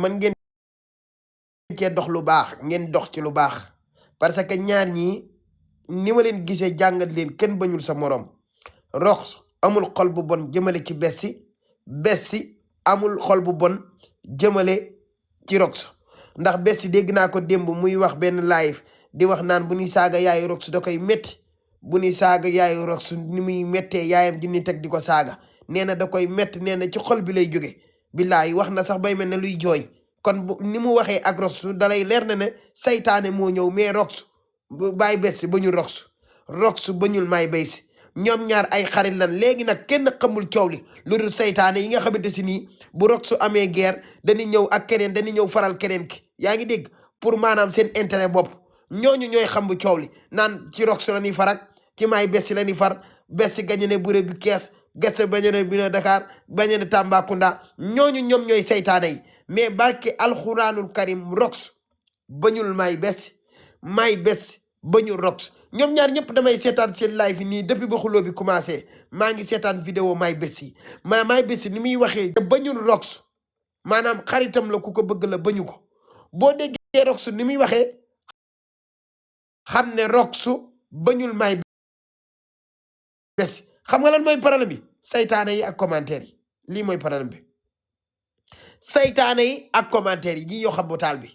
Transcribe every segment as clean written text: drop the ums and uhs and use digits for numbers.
man ngeen cee dox lu baax ngeen dox ci lu baax parce que ñaar ñii ni ma leen gisee jàngat leen kenn bañul sa morom. Rox amul xol bu bon jëmale ci Bessi, Bessi amul xol bu bon jëmale ci Rox ndax Bessi dégg naa ko démb muy wax benn live di wax naan bu ñuy saaga yaayu Rox da koy métti bu ñuy saaga yaayu Rox ni muy méttee yaayam ji ni teg di ko saaga nee na da koy métti nee na ci xol bi lay jóge billaahi wax na sax bay mel ne luy jooy kon bu ni mu waxee ak Rox dalay leer na ne saytaane moo ñëw mais Rox bàyyi Bessi ba ñu Rox ba ñul may Bessi ñoom ñaar ay xarit lan léegi nag kenn xamul coow li lu dul saytaane yi nga xamante si nii bu Rox amee guerre dañuy ñëw ak keneen dañuy ñëw faral keneen ki yaa ngi dégg pour maanaam seen intérêt bopp ñooñu ñooy xam bu coow li naan ci Rox la ñuy farak ci may Bessi la ñuy far Bessi gañe ne buré bi kees gese bañe ne bi na Dakar bañe ne Tambacounda ñooñu ñoom ñooy saytaane yi mais barke alxuraanul karim Rox bañul may Bessi bañul Rox ñoom ñaar ñëpp damay seetaan seen live nii depuis ba xuloo bi commencé maa ngi seetaan vidéo may Bessi may Bessi ni muy waxee bañul Rox maanaam xaritam la ku ko bëgg la bañu ko boo déggee Rox ni muy waxee xam ne Rox bañul may Bessi xam nga lan mooy problème bi saytaane yi ak commentaire yi lii mooy problème bi saytaane yi ak commentaire yi ñii yoo xam bu taal bi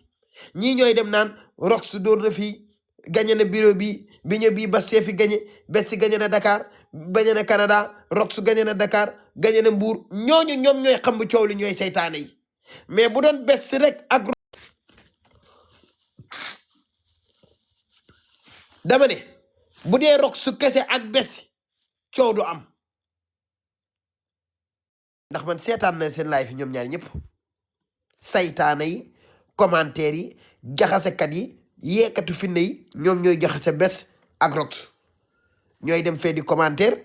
ñii ñooy dem naan Rox dóor na fii gañe na bureau bi ñë bii ba seefi gañe Bessi gañe na Dakar gañe na Canada Rox gañe na Dakar gañe na Mbuur ñooñu ñoom ñooy xam bu coow li ñooy saytaane yi mais bu doon Bessi rek ak dama ne bu dee Rox kese ak Bessi coow du am ndax man seetaan na seen live yi ñoom ñaar ñëpp saytaane yi commentaire yi jaxasekat yi yeekatu finne yi ñoom ñooy jaxase Bessi ak Rox ñooy dem fee di commentaire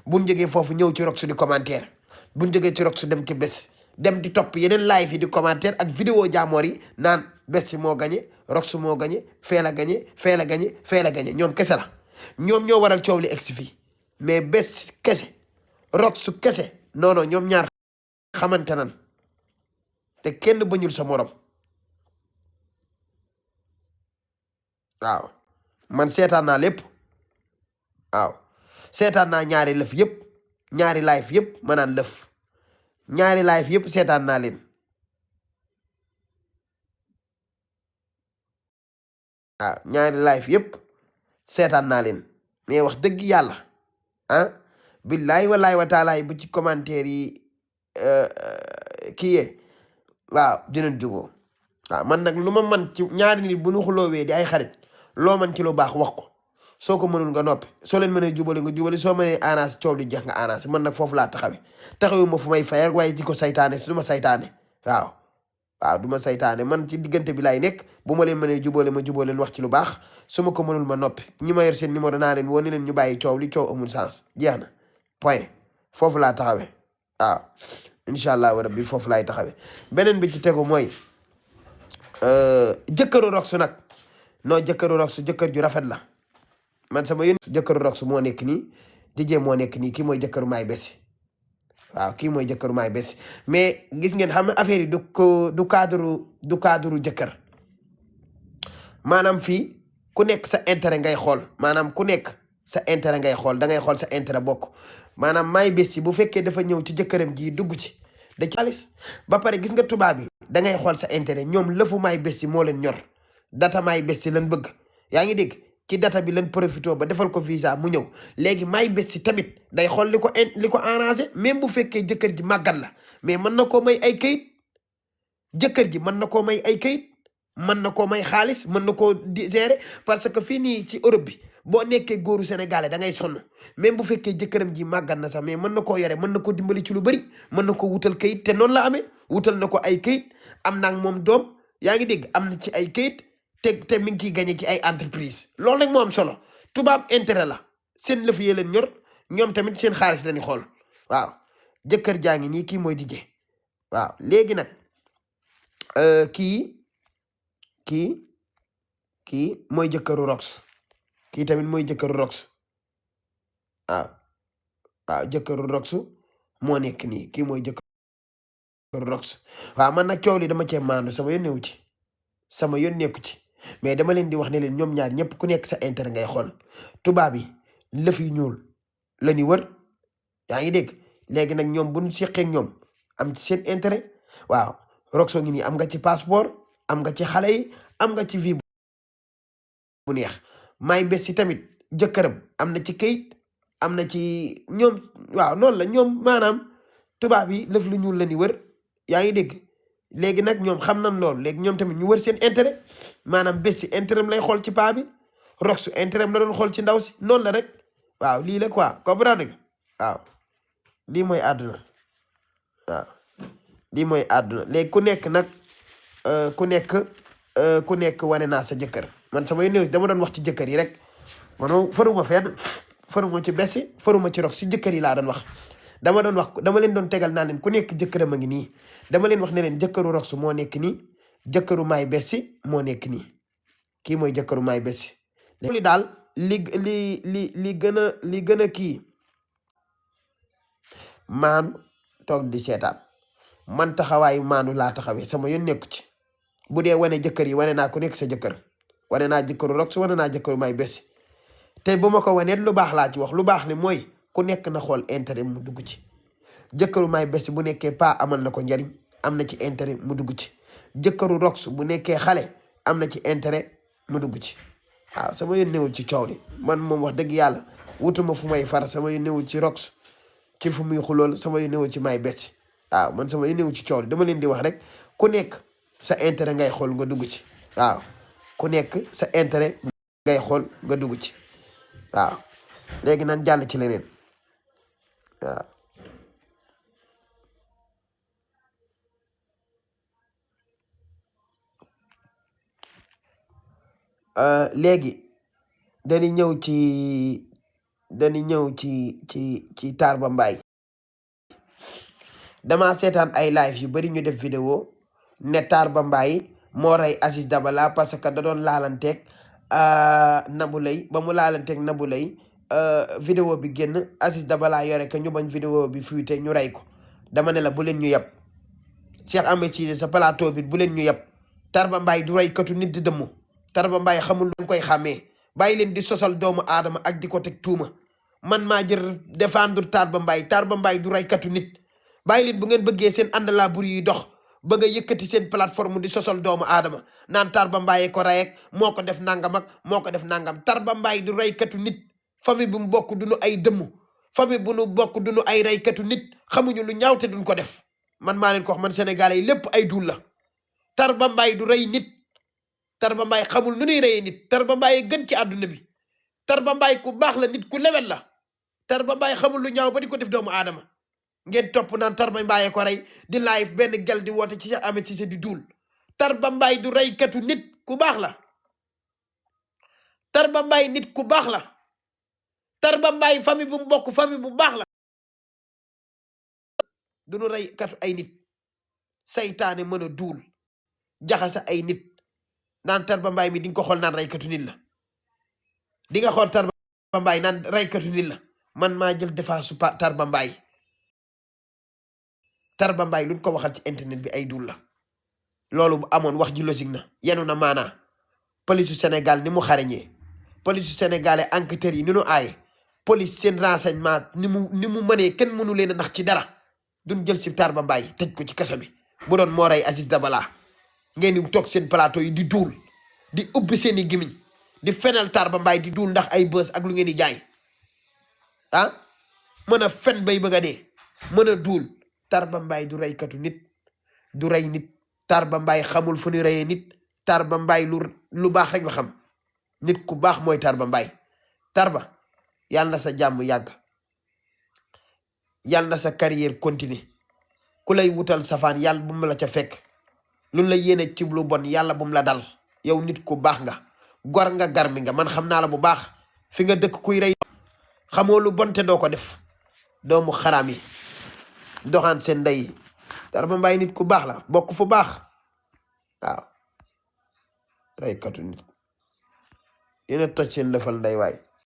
buñ jógee foofu ñëw ci Rox di commentaire buñ jógee ci Rox dem ci Bessi dem di topp yeneen live yi di commentaire ak vidéo jaamoor yi naan Bessi moo gañe Rox moo gañe fee la gañe fee la gañe fee la gañe ñoom kese la ñoom ñoo waral coow li egsi fii mais Bessi kese Rox kese non non ñoom ñaar xamante nan te kenn bañul sa morom waaw man seetaan naa lépp waaw seetaan naa ñaari lëf yëpp ñaari live yëpp ma naan lëf ñaari live yëpp seetaan naa leen waaw ñaari live yëpp seetaan naa leen mais wax dëgg yàlla ah billaay wallaay wa taalaay bu ci commentaire yi kii yee waaw dinañ juboo waaw man nag lu ma man ci ñaari nit bu ñu xuloowee di ay xarit loo man ci lu baax wax ko soo ko mënul nga noppi soo leen mënee jubale nga jubale soo mënee arrangé coow li jeex nga arrangé man nag foofu laa taxawi ma fu may fayal waaye di ko saytaane si du ma saytaane waaw du ma saytaane man ci diggante bi laay nekk bu ma leen mënee jubale ma jubale leen wax ci lu baax su ma ko mënul ma noppi ñi ma yor seen numéro naa leen woo ni leen ñu bàyyi coow li coow amul sens jeex na point foofu laa taxawee waaw incha allahu rabbi foofu laay taxawee beneen bi ci tegu mooy jëkkëru Rox nag non jëkkëru Rox jëkkër ju rafet la man sama yéen jëkkëru Rox moo nekk nii DJ moo nekk nii kii mooy jëkkëru may Bessi waaw kii mooy jëkkëru may Bessi mais gis ngeen xam ne affaire yi du cadre jëkkër maanaam fii ku nekk sa intérêt ngay xool maanaam ku nekk sa intérêt ngay xool da ngay xool sa intérêt bokk maanaam may Bessi bu fekkee dafa ñëw ci jëkkëram ji dugg ci da ci xaalis ba pare gis nga tubaab yi da ngay xool sa intérêt ñoom lëfu may Bessi moo leen ñor data may Bessi lan bëgg yaa ngi dégg ci data bi lan profité ba defal ko visa mu ñëw léegi may Bessi tamit day xool li ko arrangé même bu fekkee jëkkër ji màggat la mais mën na koo may ay kayit jëkkër ji mën na koo may ay kayit mën na koo may xaalis mën na koo gérer parce que fii nii ci Europe bi boo nekkee góoru sénégalais da ngay sonn même bu fekkee jëkkëram ji màggat na sax mais mën na koo yore mën na ko dimbali ci lu bëri mën na ko wutal kayit te noonu la amee wutal na ko ay kayit am naa moom doom yaa ngi dégg am na ci ay kayit te mi ngi ciy gagné ci ay entreprise loolu nag moo am solo tubaab intérêt la seen lëf yee leen ñor ñoom tamit seen xaalis lañu xool waaw jëkkër jaa ngi nii kii mooy DJ waaw léegi nag kii mooy jëkkëru Rox kii tamit mooy jëkkëru Rox waaw jëkkëru Rox moo nekk nii kii mooy jëkkëru rox waaw man nag coow li dama cee maandu sama yoon newu ci sama yoon nekku ci mais dama leen di wax ne leen ñoom ñaar ñëpp ku nekk sa intérêt ngay xool tubaab yi lëf yu ñuul la ñu wër yaa ngi dégg léegi nag ñoom bu ñu seqee ak ñoom am ci seen intérêt waaw roxo ngi nii am nga ci passeport am nga ci xale yi am nga ci vie bu neex may bés si tamit jëkkëram am na ci këyit am na ci ñoom waaw noonu la ñoom maanaam tubaab yi lëf lu ñuul la ñu wër yaa ngi dégg léegi nag ñoom xam nañ loolu léegi ñoom tamit ñu wër seen intérêt maanaam bés si intérêt am lay xool ci paa bi rox intérêt am la doon xool ci ndaw si noonu la rek waaw lii la quoi comprendre nga waaw lii mooy àdduna waaw lii mooy àdduna léegi ku nekk nag ku nekk wane naa sa jëkkër man samay néew dama doon wax ci jëkkër yi rek man faruma fenn faruma ci bessi faruma ci rox si jëkkër yi laa doon wax dama leen doon tegal naa leen ku nekk jëkkëram a ngi nii dama leen wax ne leen jëkkëru rox moo nekk nii jëkkëru maay bessi moo nekk nii kii mooy jëkkëru maay bessi li daal li gën a kii maanu toog di seetaan man taxawaayu maanu laa taxawee sama yoon nekku ci bu dee wane jëkkër yi wane naa ku nekk sa jëkkër wane naa jëkkëru rox wane naa jëkkëru maay bessi te bu ma ko wanee lu baax laa ci wax lu baax ne mooy ku nekk na xool intérêt mu dugg ci jëkkëru maay bessi bu nekkee paa amal na ko njariñ am na ci intérêt mu dugg ci jëkkëru rox bu nekkee xale am na ci intérêt mu dugg ci waaw sama yoon newul ci coow li man moom wax dëgg yàlla wutuma fu may far sama yoon newul ci rox ci fu muy xulool sama yoon newul ci maay bessi waaw man sama yoon newul ci coow li dama leen di wax rek ku nekk sa intérêt ngay xool nga dugg ci waaw ku nekk sa intérêt ngay xool nga dugg ci waaw léegi nan jàll ci leneen waaw léegi dañuy ñëw ci Tarba Mbaye dama seetaan ay live yu bari ñu def vidéo ne Tarba Mbaye moo rey Aziz Dabala parce que da doon laalanteeg Nabou Leye ba mu laalanteeg Nabou Leye vidéo bi génn Aziz Dabala yore ko ñu bañ vidéo bi fuité ñu rey ko dama ne la bu leen ñu yeb Cheikh Ahmed Cissé sa plateau bi bu leen ñu yeb Tarba Mbaye du rey katu nit di dëmm Tarba Mbaye xamul lu koy xàmmee bàyyi leen di sosal doomu aadama ak di ko teg tuuma man maa jël défendre Tarba Mbaye du rey katu nit bàyyi leen bu ngeen bëggee seen ànd laa bur yi dox bëgg a yëkkati seen plateforme di sosal doomu aadama naan Tarba Mbaye ko rey ak moo ko def nangam ak moo ko def nangam Tarba Mbaye du reykatu nit famille bu mu bokk duñu ay dëmm famille bu nu bokk duñu ay reykatu nit xamuñu lu ñaaw te duñ ko def man maa leen ko wax man sénégalais yi lépp ay dul la Tarba Mbaye du rey nit Tarba Mbaye xamul nu ñuy reyee nit Tarba Mbaye gën ci àdduna bi Tarba Mbaye ku baax la nit ku lewet la Tarba Mbaye xamul lu ñaaw ba di ko def doomu aadama ngeen topp naan Tarba Mbaye ko rey di live benn gel di woote ci Cheikh Ahmed Cissé di duul Tarba Mbaye du reykatu nit ku baax la Tarba Mbaye nit ku baax la Tarba Mbaye famille bu mu bokk famille bu baax la du nu reykatu ay nit saytaane mën a duul jaxasa ay nit naan Tarba Mbaye mi di nga ko xool naan reykatu nit la di nga xool Tarba Mbaye naan reykatu nit la man maa jël défense su Tarba Mbaye Tarba Mbaye luñ ko waxal ci internet bi ay dul la loolu bu amoon wax ji logique na yenu na maanaa police su Sénégal ni mu xarañee police su sénégalais enquêteurs yi ni nu aaye police seen renseignement ni mu mënee kenn mënu leen a nax ci dara duñ jël si Tarba Mbaye tëj ko ci kaso bi bu doon moo rey Aziz Dabala ngeen di toog seen plateau yi di duul di ubbi seen i gémmiñ di fenal Tarba Mbaye di duul ndax ay bës ak lu ngeen di jaay ah mën a fen bay bëgg a dee mën a duul Tarba Mbaye du reykatu nit du rey nit Tarba Mbaye xamul fu ñu reyee nit Tarba Mbaye lu baax rek la xam nit ku baax mooy Tarba Mbaye Tarba yàlla na sa jàmm yàgg yàlla na sa carrière continue ku lay wutal safaan yàlla bu mu la ca fekk lu la yéene ci lu bon yàlla bu mu la dal yow nit ku baax nga gor nga garmi nga man xam naa la bu baax fi nga dëkk kuy rey xamoo lu bon te doo ko def doomu xaraam yi doxaan seen ndey Tarba Mbaye nit ku baax la bokk fu baax waaw reykatu nit yéen a toj seen lëfal ndey waay